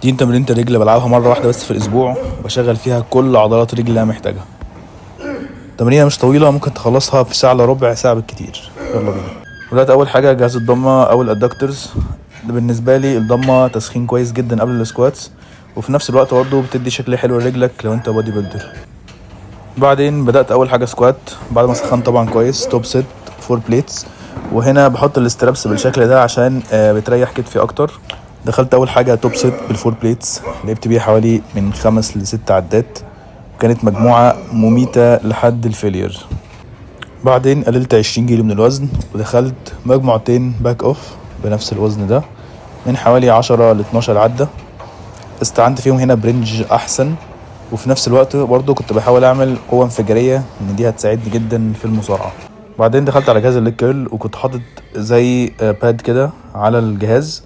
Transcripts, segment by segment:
دي تمرينة الرجل، بلعبها مرة واحدة بس في الأسبوع، بشغل فيها كل عضلات رجلي اللي أنا محتاجها. تمرينة مش طويلة، ممكن تخلصها في ساعة إلا ربع ساعة بالكتير. يلا بينا. بدأت أول حاجة جهاز الضمة أو ال adductors. ده بالنسبة لي الضمة تسخين كويس جدا قبل ال squats، وفي نفس الوقت برضه بتدي شكل حلو لرجلك لو انت bodybuilder. بعدين بدأت أول حاجة squat بعد ما سخنت طبعا كويس، top set 4 plates. وهنا بحط ال straps بالشكل ده عشان بتريح كتفي أكتر. دخلت أول حاجة top set بال four plates، لعبت بيها حوالي من 5 ل6 عدات، وكانت مجموعة مميتة لحد ال failure. بعدين قللت 20 كيلو من الوزن ودخلت مجموعتين back off بنفس الوزن ده من حوالي 10 ل12 عدة. استعنت فيهم هنا ب range احسن، وفي نفس الوقت برضو كنت بحاول اعمل قوة انفجارية، ان دي هتساعدني جدا في المصارعة. بعدين دخلت على جهاز ال leg curl، وكنت حاطط زي pad كده على الجهاز،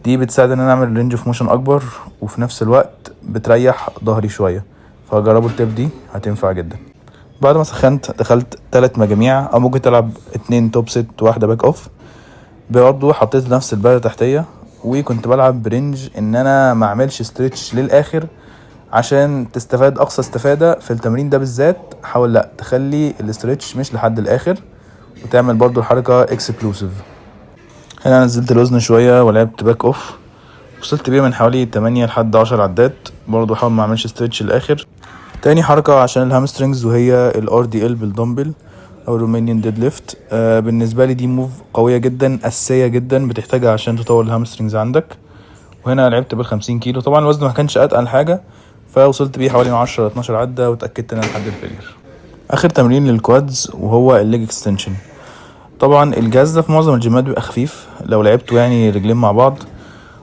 دي بتساعد ان انا اعمل range of motion اكبر، وفي نفس الوقت بتريح ظهري شوية. فجربوا ال tip دي، هتنفع جدا. بعد ما سخنت دخلت تلات مجاميع، او ممكن تلعب اتنين top set وواحدة back off. برضه حطيت نفس ال pad تحتية، وكنت بلعب ب range ان انا ما اعملش stretch للاخر عشان تستفاد اقصى استفادة في التمرين ده بالذات. حاول لا تخلي ال stretch مش لحد الاخر، وتعمل برضو الحركة explosive. هنا نزلت الوزن شوية ولعبت back off، وصلت بيه من حوالي 8 لحد 10 عدات. برضو حاول ما اعملش stretch للاخر. تاني حركة عشان ال hamstrings وهي ال RDL بال dumbbell او Romanian deadlift. بالنسبة لي دي move قوية جدا، اساسية جدا، بتحتاجها عشان تطور ال hamstrings عندك. وهنا لعبت بال50 كيلو، طبعا الوزن ما كانش اتقل حاجة، فوصلت بيه حوالي من 10 ل 12 عدة، واتأكدت ان انا لحد ال failure. اخر تمرين لل quads وهو ال leg extension. طبعا الجهاز ده في معظم الجيمات بيبقى خفيف لو لعبته يعني رجلين مع بعض،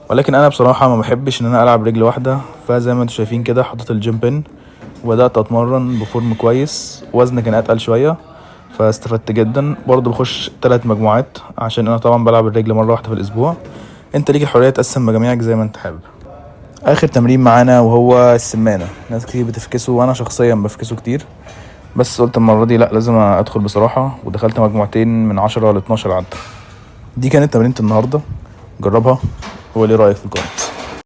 ولكن انا بصراحة ما بحبش ان انا العب رجل واحدة. فزي ما انتم شايفين كده حطيت ال gym pin وبدأت اتمرن ب form كويس، وزن كان اتقل شوية، فاستفدت جدا. برضو بخش ثلاث مجموعات عشان انا طبعا بلعب الرجل مرة واحدة في الاسبوع. انت ليك الحرية تقسم مجاميعك زي ما انت حابب. اخر تمرين معانا وهو السمانة. ناس كتير بتفكسه، وانا شخصيا بفكسه كتير، بس قلت المرة دي لا، لازم ادخل بصراحة، ودخلت مجموعتين من 10 ل 12 عدة. دي كانت تمرينة النهاردة، جربها وقولي رأيك في ال comment.